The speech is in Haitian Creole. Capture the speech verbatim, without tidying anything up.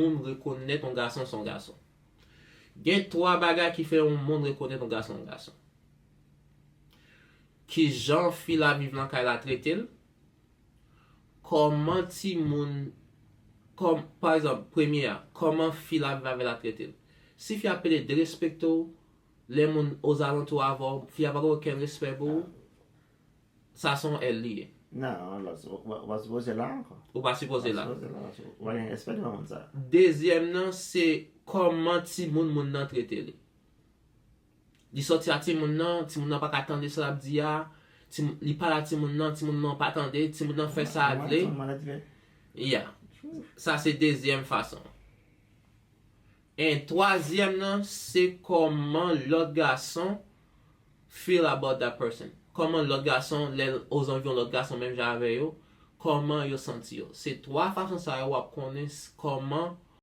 moun rekonèt yon gason se yon gason. Gen twa bagay ki fè yon moun rekonèt yon gason yon gason. Kijan fi la viv nan kay la trete l, kòman timoun, kòm, pa egzanp, premye a, kòman fi la viv avè l ap trete l. Si fi a pede derespekte w, lè moun ozalantou avè w, fi a pa gen okenn respè pou ou, sa se yon L li ye. Non, lòt, ou pa- ou pa sipoze la ankò. Ou pa sipoze la. Ou pa sipoze la, ou pa gen respè devan moun sa. Dezyèm nan, se kòman timoun moun nan trete li. Li sòti a timoun nan, timoun nan pa ka tande sa l ap di a, tim- li pale a timoun nan, timoun nan pa tande, timoun nan fè sa l vle. Mwen, mwen, mwen, Yeah. Sa se dezyèm fason. And twazyèm nan, se kòman lòt gason feel about that person. Kòman lòt gason, lè l ozanvi yon lòt gason menm jan avè yo, kòman yo santi yo. Se twa fason sa yo w ap konnen s- kòman